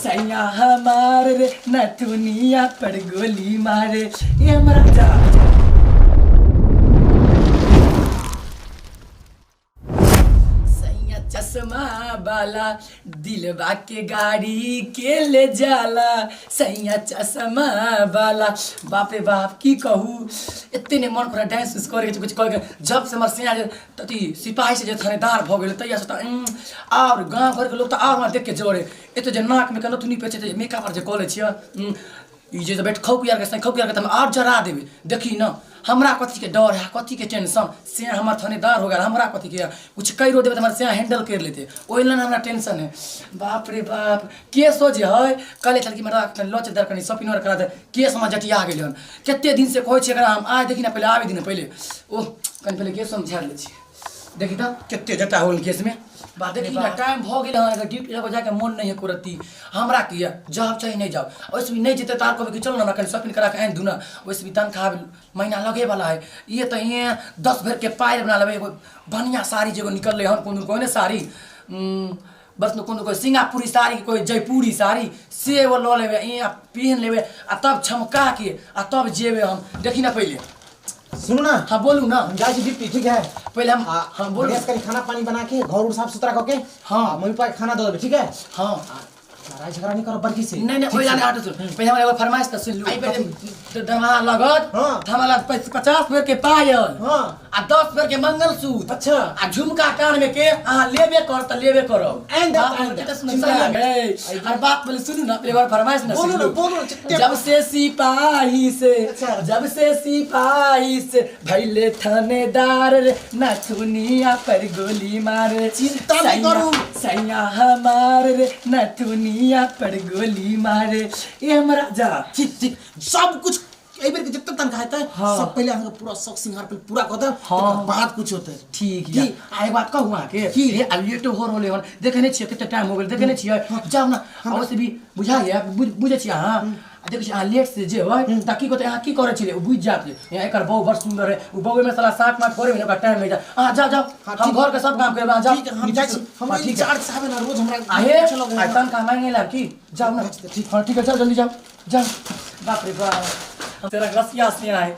सैया हमार रे नथुनिया पर गोली मारे। ये हमरा जा सैया चश्मा वाला दिलवा के गाड़ी के ले जाला, सैया चश्मा वाला। बाप रे बाप, की कहू, एते ने मन पूरा डांस उस करे के कुछ कहे के। जब से हमर सैया जे अथी सिपाही से जे थानेदार भऽ गेलै तहिया से तऽ आओर गाँव घरके लोक तऽ आओर हमरा देख के जरे। एते जे नाक मे के नथुनी पेचे छै, मेकअप आर जे कऽ लै छियै, ई जे बैठ खौक यार के खौक यार के तऽ हम आओर जरा देबै। देखी न, हमरा कथी के डर है, कथी के टेंशन? से हमर थानेदार हो गेल, हमरा कथी के? कुछ करियो देबै तऽ हमर से हैंडल करि लेतै, ओहि लए हमरा टेंशन है। बाप रे बाप, केसो जे है कहले छल कि हमरा लऽ चल कनि शॉपिंग आर करा दे, केस हमरा जटिया गेलै हन। कते दिन से कहै छियै एकरा हम, आइ देखी ने पहिले, आबै दिन पहिले। ओह, कनि पहिले केस हम झाड़ि लै छियै। देखी तऽ कते जटा हो गेल केसमे। बाप देखी ने, टाइम भऽ गेल हन, ड्यूटी लग जाके मोन नहि है एको रत्ती। हमरा की यऽ, जाब चाहे नहि जाब, ओहिसँ भी नहि जेतै तऽ आर कहबै कि चल ने हमरा कनि शॉपिंग करा के आनि दू ने। ओहिसँ भी तनख्वाह महीना लगेवला है, ये तऽ ये 10 भरि के पायल बना लेबै। एगो बढ़िआँ साड़ी जे एगो निकललै हन, कोन कोन साड़ी, बस कोन कोई सिंगापुरी साड़ी, कोई जयपुरी साड़ी, से एगो लऽ लेबै, यहाँ पहिन लेबै आ तब छमका के आ तब जेबै हम। देखी ने पहिले। सुनू ना। हाँ, बोलू ना। हम जाइ छी ड्यूटी, ठीक है? पहले हम, हाँ, बोलू। बढ़िया से कनी खाना पानी बना के, घर उर साफ सुथरा करके, मम्मी पापा के खाना दऽ देबै, ठीक है? हाँ। लड़ाई झगड़ा नहीं करब बड़की से। नहीं नहीं, ओहि लाने आटो सुन, पहले हमरा एगो फरमाइश तऽ सुन लू। एहि बेर जे दरमाहा लगत, तऽ हमरा लग 50 बेर के पायल आ 10 बेर के मंगलसूत्र आ झुमका कान में के अहाँ लेबे कर तऽ लेबे करब। आनि देब, बाप आनि रे, देब। कते सुन्दर सही है। और बात पहले सुनू ना, पहले एक बार फरमाइश ना बोलू सुन ना, लू। बोलू ना, चित्ते- जब से सिपाही से, जब से सिपाही से भैले थानेदार रे, नथुनिया पर गोली मारे। चिंता नहीं करू। सैया हमार रे नथुनिया पर गोली मारे। ये हमरा जा। ठीक ठीक, सब कुछ एहि बेर के जते तनख्वाह हेतै, सब पहिले अहाँके पूरा शौक सिंगार पे पूरा कऽ देब, तकर बाद कुछ होतै। ठीक की? या आ एक बात कहू अहाँके। की? हे, आ लेटो हो रहलै हन, देखै नहि छियै कते टाइम हो गेल? देखै नहि छियै? जाउ ने, अवश्य भी बुझाइए, बुझै छियै अहाँ? आ देखै छियै, अहाँ लेट से जेबै तऽ की कहतै, अहाँ की करै छलियै? ओ बुझि जायत जे एकर बहू बड़ सुन्दर है, ओ बहूमे साला सात मास करे ने ओकरा टाइम लागि जायत। अहाँ जाउ, जाउ, हम ठीक। घरके सब काम करबै, अहाँ जाउ। ठीक है, हम जाइ छी। हमरा हाँ, ठीक है। इंचार्ज साहब है ना, रोज हमरा आ हे, अच्छा लगै आ है। तनख्वाह मांगे लायब की? जाउ ने। ठीक। हाँ, ठीक है, जाउ, जल्दी जाउ, जाउ। बाप रे बाप, हम तेरा रसिया से आए।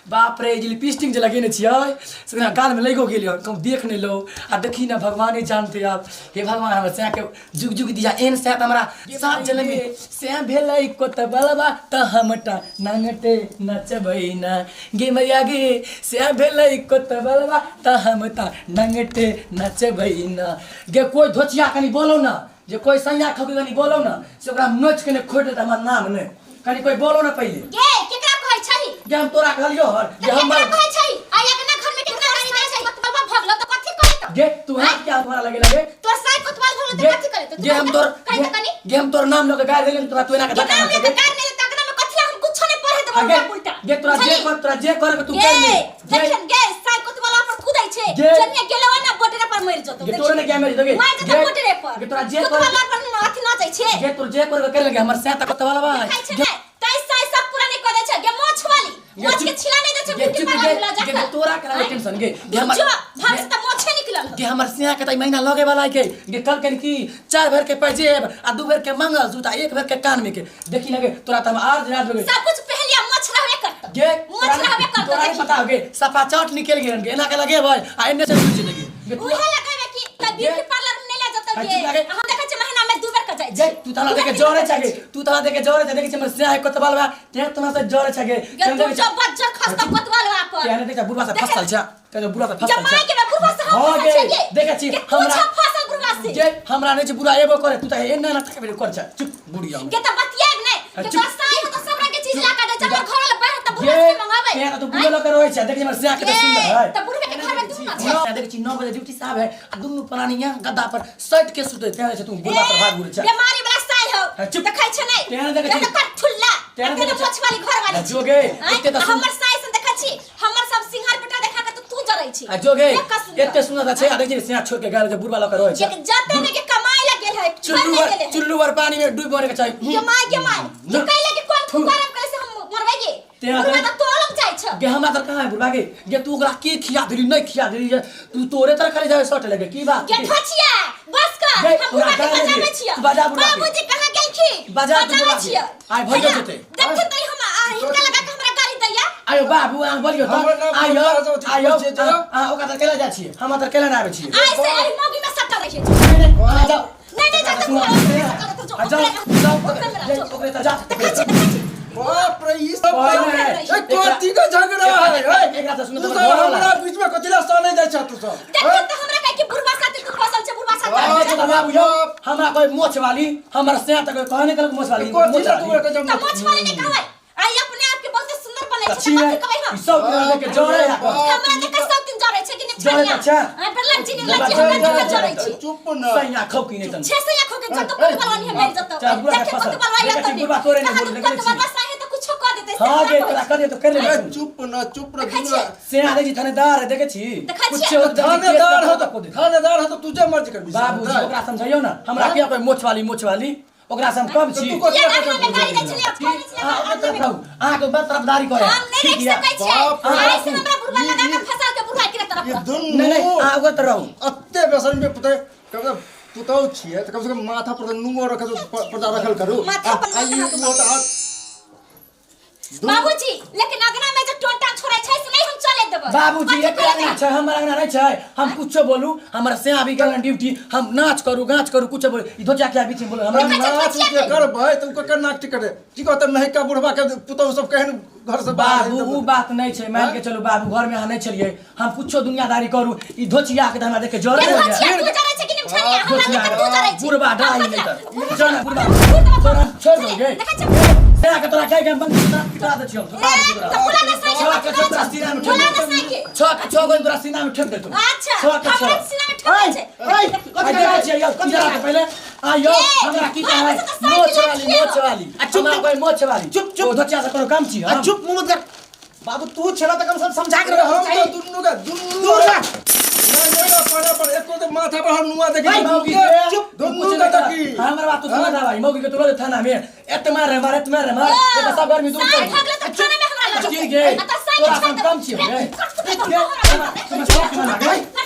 बाप रे, जे लिपस्टिक जे लगेने छियै से कना गालमे लगियो गेलै हन, कहूँ देख नहि लो। आ देखी ने, भगवाने जानते आब। हे भगवान, हमरा सैं के जुग जुग दिया, एहन सैं तऽ हमरा सात जनम सैं भेलै कोतबलबा तऽ हमटा नंगटे नचबै ना गे मैया गे। सैं भेलै कोतबलबा तऽ हमटा नंगटे नचबै ना गे। कोइ धोचिया कनि बोलो ना, जे कोइ सैया खबी कनि बोलो ना, से ओकरा नोच के ने खोटि देत, हमर नाम नहि। कनि कोइ बोलो ना पहिले। गे, केकरा कहै छही? जे हम तोरा कहलियो हन जे तऽ हमर केकरा कहै छही? आ अगना घर में केकरा गाड़ी दै छै? कोतवाल भगलो तऽ कथी करे तऽ? गे, तू हाथ क्या तुम्हारा लगे लगे? तोर साई कोतवाल भगलो गे तऽ कथी करे तऽ? गे, हम तोर कहि गे तऽ कनि। गे, हम तोर नाम लऽ के गारि देलियन तोरा, तू एना के गे धक्का नाम मार लेके गे। गारि नहि देतऽ, अगना में कथी ला हम कुछो नहि पढ़े देबौ हाँ, गे उल्टा पुल्टा। गे, तोरा जे बुझलही? कर, तोरा जे करे के तू गे कर ले। गे देखन गे, साई कोतवाल पर कूदै छै। गे। जनिया गेलौ ना बॉर्डर पर मरि जतौ। गे, तोरे ने क्या मरि जेतौ, गे। मरि जतौ गे, बॉर्डरे पर। गे, तोरा जे करे- कोतवाल पर अथी ना जाइ छै। गे, तोर जे करे के कर ले गे, हमर सैं तक वाला बा। खाइ छै ने तै साई सब पूरा नहि कऽ दै छै। गे मोछ वाली, गे, मोछ के चुप- छिला नहि दै छै गे, ब्यूटी चुप पार्लर गे, में लऽ गे, जाकऽ। तोरा के लागल टेंशन गे। गे, हमर- जो भाग गे- से तऽ मोछे निकलल गे, हमर सिया के त महीना लगे वाला है के। गे, कल के की 4 भर के पैजेब आ 2 भर के मंगलसूत्र आ 1 भर के कान में के। देखी ना गे, तोरा त हम आर जरा देबे। सब कुछ पहलिया मोछ रहबे करत। गे, मोछ तोरा रहबे करत। तोरा नहीं देखी। पता गे, सफा चौट निकल गेल गे, एना के लगे भाई आ एने से बुझ लगे गे। तू उहे लगेबे की त ब्यूटी पार्लर में नहि लऽ जतौ हाँ, गे। चुप लागे। हम देखै छियै महीना में 2 बेर के जाइ गे छै। तू तला देखे जरे छगे, तू तला देखे जरे छे, देखै छी हमर सिया कत बाल बा ते तोरा से जरे छगे। गे तू जो बज्जर खसतौ कोतवाल पर। केने देखा बुढ़वा से देखे- फसल छे, केने बुढ़वा से फसल जमाई छे। के बुढ़वा से हम हाँ फसल गे, छियै गे। देखै छी गे, तू हमरा छह फसल बुढ़वा से। गे, हमरा नहि छै बुढ़ा एबो करे, तू तऽ एना एना तकबे कर छै। चुप बुढ़िया। गे तऽ बतियाब नहि। हाँ, गे चुप। तोरा साई हो तऽ सब रंग के चीज ला के दै छै, हमर घर वाला बाहर तऽ गे बुढ़वा से मंगाबै। तें तऽ तू बुढ़े लऽ के रहै छै। देखै छी हमर सिया कते गे, सुन्दर है। तऽ बुढ़वे के घर में दूध ना छै। देखै छी 9 बजे ड्यूटी साहब है आ दुनू प्राणी यहाँ गद्दा पर सटि के सुतै तें छै, तू बुढ़वा पर भाग बुढ़ छै। बीमारी वाला साई हो। हाँ, चुप। देखै छै नहि। तेहन देखै छी। तेहन कठुल्ला। तेहन तेहन देखै छी। मोछ वाली घर वाली। जो गे, आँय, एते तऽ आ हमर साई सन देखै छी, हमर सब सिंघार पेटा देखा के तऽ तू जरै छी। आ जो गे, देख कऽ सुन्दर। एते सुन्दर तऽ छै आ देखै छी सिया छोड़ के गेल जे बुढ़वा लऽ के रहै छै। जे जते ने के कमाई ला गेल है, घर चुल्लू नहि भर गेले है। चुल्लू भर पानी में डूब मरे के चाही। गे my, गे my, गे न। कैले के कोन थू। कुकरम करे से हम मरबै गे? तेरा बुढ़वा तऽ- तऽ तोरो लग जाइ छ। गे, हमरा तर कहाँ है बुढ़वा गे? गे, तू ओकरा की खिया देली, नहि खिया देली जे तू तोरे तर खाली जावे सट लगे की बात? गे ठोचिया, बस कर। गे, हम बुढ़वा तोरा के गाली बजाबै दे। छियै। तू बजा बुढ़वा के। बाबूजी कहाँ गेलखिन? देखी बाजार तू बजाबै बोला छियै। आइ भइयो भैया, जेतै। देखथिन तऽ हम हिनका लगा के हमरा गाली दैया। आयो बाबू अहाँ बोलियो तऽ हमर नाम आयो बोलला तऽ ठीक आयो छै, जाओ। अहाँ ओकरा तर केला जाइ छियै हम तर केला नहि आबै छियै आइ से एहि मौगी में सटल रहै छै। अहाँ जाउ नहीं नहीं जाते सुनू, तू आ जाउ जाउ ओकरे तर जा देखै छी देखै छी। बाप रे ई सब ओए, ए, कथी के झगड़ा है ए? एकरा तऽ सुनू तू तऽ सब घरवला। हमरा बीच में कथी ला सने जाइ छ तू सब देखथिन तऽ हमरा कहै कि बुढ़वा साथे तू फसल छै बुढ़वा साथे। हाँ, अच्छा तऽ बाबू यौ हमरा कोई मोछ वाली हमर सेया तक कहने निकल मोछ वाली कथी मोछ ला तू वाली के तऽ जम मोछ वाली नहि कहबै। आइ अपने आप के बहुत सुंदर बनै छै छी तऽ कथी कहबै ई हम? सब के जड़े है हमरा देखै सब दिन जरै छै कि नहि जरै छनिया? तऽ छै। आइ पर लज्जी नहि लज्जी हमरा देखै जरै छै। चुप न सैया खौकी नहि तन छे सैया खो के जतो कोतवाल वाली हम जतो। चल, बुढ़ा देखे फसल। कोतवाल वाली देखै छी, आता बुढ़बा तोरे नहि बोल, नहीं। देखै छी। कोतवाल साहे तऽ कुछो कऽ देतै से हां हमरा गे कहै तोरा कर दे तो कर ले ए, चुप न चुप न देखै दुनू छियै? सेया दे छी थानेदार है देखै छी देखै छियै? कुछो दे छी, थानेदार हो केस तो दे। थानेदार हो तो तुझे मर्जी कर बाबूजी ओकरा समझाइयो ना हमरा किया कोई मोछ वाली मोछ वाली ओकरा से हम कम छी तू कथी ये ला अगला में गाली दै छलियै, की? कहने छलियै, अहाँ ओकरे अगला तरफ में- रहू अहाँके बड़ तरफदारी करे हम नहि ठीक रहि यऽ? सकै छियै। बाप रे। आइ से हमरा बुढ़वा लगा के फंसा के बुढ़वा के तरफ ये रह। दुनू नहीं नहीं अहाँ ओकरे तरफ रहू अत्ते बेसन में पुते कम से पुतौ छियै तऽ कम से कम माथा पर तऽ नुओ रखल पर्दा रखल करू माथा पर आ ई माथा ओ तऽ आ- दुनू- बाबूजी लेकिन अगना में जे टोटा छोड़ै छै से नहि हम चले देबै। बाबूजी कथी एक करै अंगना छै हमर अंगना नहीं छै हम कुछो बोलू हमर सेया भी गेलन ड्यूटी हम नाच करू गाच करू कुछो बोलू ई धोचा के बीच में बोलू हमरा देखै छै, नाच धोचिया जे के। करबै तऽ ओ ककर नाक टिकट की कहतै नहीं का बुढ़वा के पुतौ सब केहन घर से बाहर बाबू उ बात नहीं छै मान के चलू बाबू घर में अहाँ नहीं छलियै हम कुछो दुनियादारी करू ई धोचिया के तऽ हमरा देखे जरे ये हो धोचिया गया तू जरै छै कि नहि छनिया? हमरा धोचिया देखै तू जरै छै। बुढ़वा डाही हम नहीं कथी तर ला- जाना बुढ़वा बुढ़वा तोरा छोड़ दोगे देखै छै। सेया के तोरा कहि के हम बंद तोरा पिटा दै छियौ ए, तऽ बोला ना साइकिल, छह के छह तोरा सीना में ठेक बोला ना साइकिल। छह के छह गोली तोरा सीना में ठेक देतौ अच्छा, छह के छह हमरा सीना में ठेक दै छै। ओए, आ देखै छियै यौ की जरा पहिले आ यौ ए, हमरा की बाबू कहै से तऽ साइकिल मोछ वाली रखिए मोछ वाली आ चुप, हमरा चुप। कोई मोछ वाली चुप, चुप। ओ धोचिया से कोनो काम छी आ हम चुप मुंह मत कर बाबू तू छेड़ा तऽ कम से कम समझा के अरे हम रख तो चाही दुनू के दुनू दूर जा। नहीं नहीं पर पर एको तो माथा पर हम नुआ देखी भाई मौगी के चुप दुनू कुछ के नहीं देखी करा। हमर बात तो सुन ना भाई मौगी के तुरंत थाना में एत मार रे मार एत मार रे मार एत सब गर्मी दूर साइकिल कर ठगले तऽ थाना में हमरा लऽ की जेतै। गे आ तऽ साइकिल तोरा हम छोड़ि कम देबै। छियौ गे कट, कट, के कट, तुम साथ में मार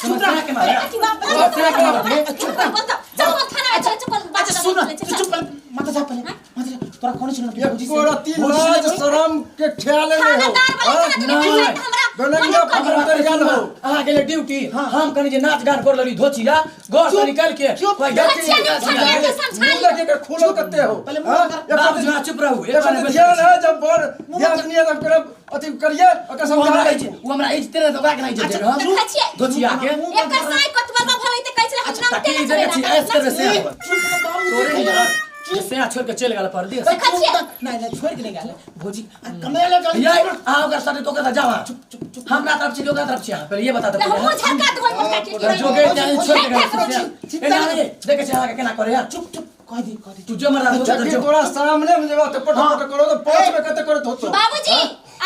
तुम साथ में मार चुप रह। चुप रह, बोल तऽ। चल, बोल, थाना में चल, चुप, बोल, बात अच्छा सुन ना चल, तू चुप पहले माथा साफ पहले माथा साफ। तोरा कौन छेड़ा भौजी से एको रति भौजी से लाज नहीं? शरम के ख्याल नहीं हो थानेदार वाला हाँ? थाना नहीं। में हमरा गनंगा मना कर पकड़ देबै। कर गेल हो अहाँ गेले ड्यूटी हम कनी जे नाच गान कर लेली धोचिया घर से निकल के चुप, कोई धोचिया नहीं, छनिया के समझा मुंह लियौ। देखे के खोलो कते हो पहले मुंह हाँ? कर। एको बाबूजी अहाँ चुप रहू एक एको बार ध्यान है जब बड़ ध्यान नहीं है तब करब अथी करिए ओकर ओ समझा हमरा दै इज्जत ओ हमरा इज्जत नहि तऽ ओकरा के नहि इज्जत देबै हम देखै छियै? धोचिया के एकर साइ कोतवाल बाबा भरै तऽ कहै छलै, हम नाम ताकि तेले देखै छी चढ़ेला। ऐस करबे से चुप ना बाबू तोरे नहीं यार से छोड़ के चल गेल परदेश देखै छियै? नहीं नहीं छोड़ के नहीं गेल भौजी आ कमे ले चल ये अहाँ ओकरा साथे तो ओकरा जाओ चुप चुप चुप हमरा तरफ छी ओकरा तरफ छी अहाँ पहले ये बता दो ले, हमहूँ झरका देबै मोटका के। जो के जाने छोड़ के झरका गेल चिंता एना नहीं देखै छी अहाँ के केना करे चुप चुप कह दी कह दी तू जो मरा जबकि तोरा सामने में जेबा तो पट पट करो तो पांच में कते करत होतो बाबूजी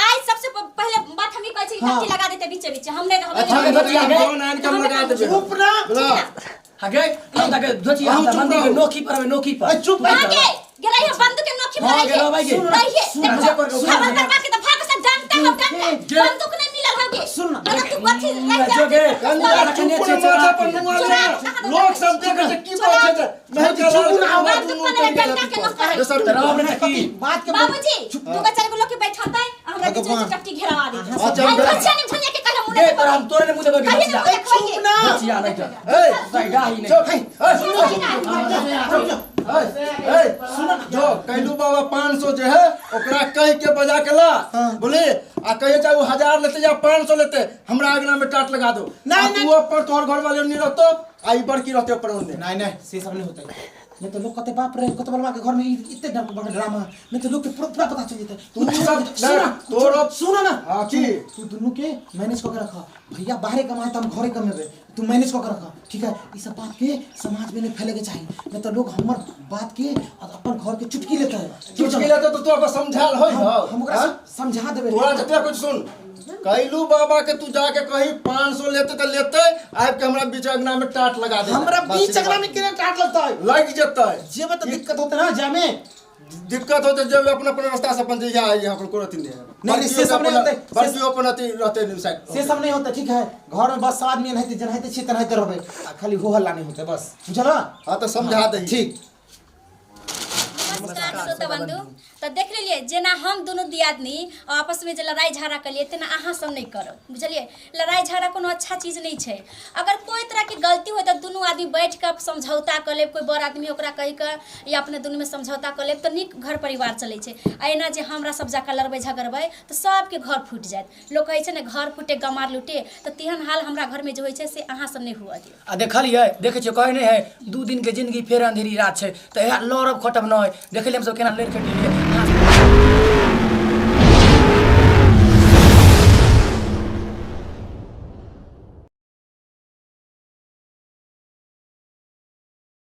आइ सबसे पहिले बात हम ई कहै छी कि टट्टी लगा देते बीचे बीचे हम नहि रहबै। अच्छा हम धोचिया के कौन आन के हम लगा देबे चुप ना बोला हगे हम तक धोचिया अहूँ हम चुप मंदिर के रहू। नोखी पर हवे नोखी पर ए, चुप भागे गेलै है बंदूक के नोखी हाँ, पर गेलै भाई गे। रहिए सुन ना, देखो सुन ना। खबर करवा के तो भाग से डंडा हम डंडा गे। बंदूक नहीं मिलल होगे सुन ना। अगर तू कथी रह जो गे कनिया चुप ना माथा पर नुआ ले लोग सब देखे छै की बात छै नहीं चुप ना, बंदूक पर ले डंडा के नोख पर दोसर रहो अपने की बात के बाबूजी दूगो चार गो लोग के बैठाते आ हमरा बीच में चट्टी घेरवा दे अच्छा, आई बच्चा नहीं झनिया के कहला मुंह गे तोरा हम तोरे ने मुंह देबै कहिए धोचिया ना चुप ना धोचिया नहीं तो ए सही ही नहीं चुप ए सुनो ए ए सुन जो कैलू बाबा 500 जे है ओकरा कह के बजा के ला बोले आ कहे चाहे वो 1000 लेते या 500 लेते हमरा अंगना में टाट लगा दो नहीं, आ नहीं। तू अपन तोहर घर वाले नहीं रहतो आ ई बड़की रहते अपन ओने नहीं नहीं से सब नहीं होता है नहीं तो लोग कहते बाप रे कत बलवा के घर में इतने बड़ा ड्रामा नहीं तो लोग के पूरा पूरा पता चल जाता तू सब सुना तोरो सुना ना हाँ, की? तू दोनों के मैनेज करके रखा भैया बाहरे कमाए तो हम घरे कमेबे तू मैनेज करके रखा ठीक है ई सब बात के समाज में नहीं फैले के चाहिए नहीं तो लोग हमर बात के और अपन घर के चुटकी लेते है चुटकी लेते तो तू ओकरा समझाल होई हम ओकरा समझा देबे तोरा जते कुछ सुन कैलू बाबा के तू जाके कही 500 लेते तो लेते आबि के हमरा बीच अंगना में टाट लगा दे हमरा बीच अंगना में केना टाट लगता है लग जेतै जेबे तो दिक्कत होते ना जामे दिक्कत होते जब अपना अपना रास्ता से अपन जइया यहाँ पर कोई अथी नहीं है नहीं, नहीं, से सब नहीं होते। बल्कि अपन अथी रहते नहीं साइड से सब नहीं होता ठीक है घर में बस सब आदमी एनाहिते जेनाहिते छियै तेनाहिते रहबै आ खाली हो हल्ला नहीं होते बस बुझल हाँ तो समझा दही ठीक। श्रोता बंधु, तऽ देख लेलियै जेना हम दुनू दियादनी आपसमे जे लड़ाइ झगड़ा केलियै तेना अहाँ सब नहि करब, बुझलियै? लड़ाइ झगड़ा कोनो अच्छा चीज नहि छै। अगर कोइ तरहके गलती होइ तऽ दुनू आदमी बैठ कऽ समझौता कऽ लेब, कोइ बड़ आदमी ओकरा कहि कऽ या अपने दुनूमे समझौता कऽ लेब तऽ नीक घर परिवार चलै छै। आ एना जे हमरा सब जकाँ लड़बै झगड़बै तऽ सबके घर फूटि जायत। लोक कहै छै ने घर फूटे गमार लूटे, तऽ तेहन हाल हमरा घरमे जे होइ छै से अहाँ सब नहि हुअ दियौ। आ देखलियै, देखै छियै, कहै नहि है 2 दिन के जिंदगी फेर अंधेरी रात छै, तऽ इएह लड़ब खटब नहि। देखलियै हमसब केना लड़ि खटि लेलियै।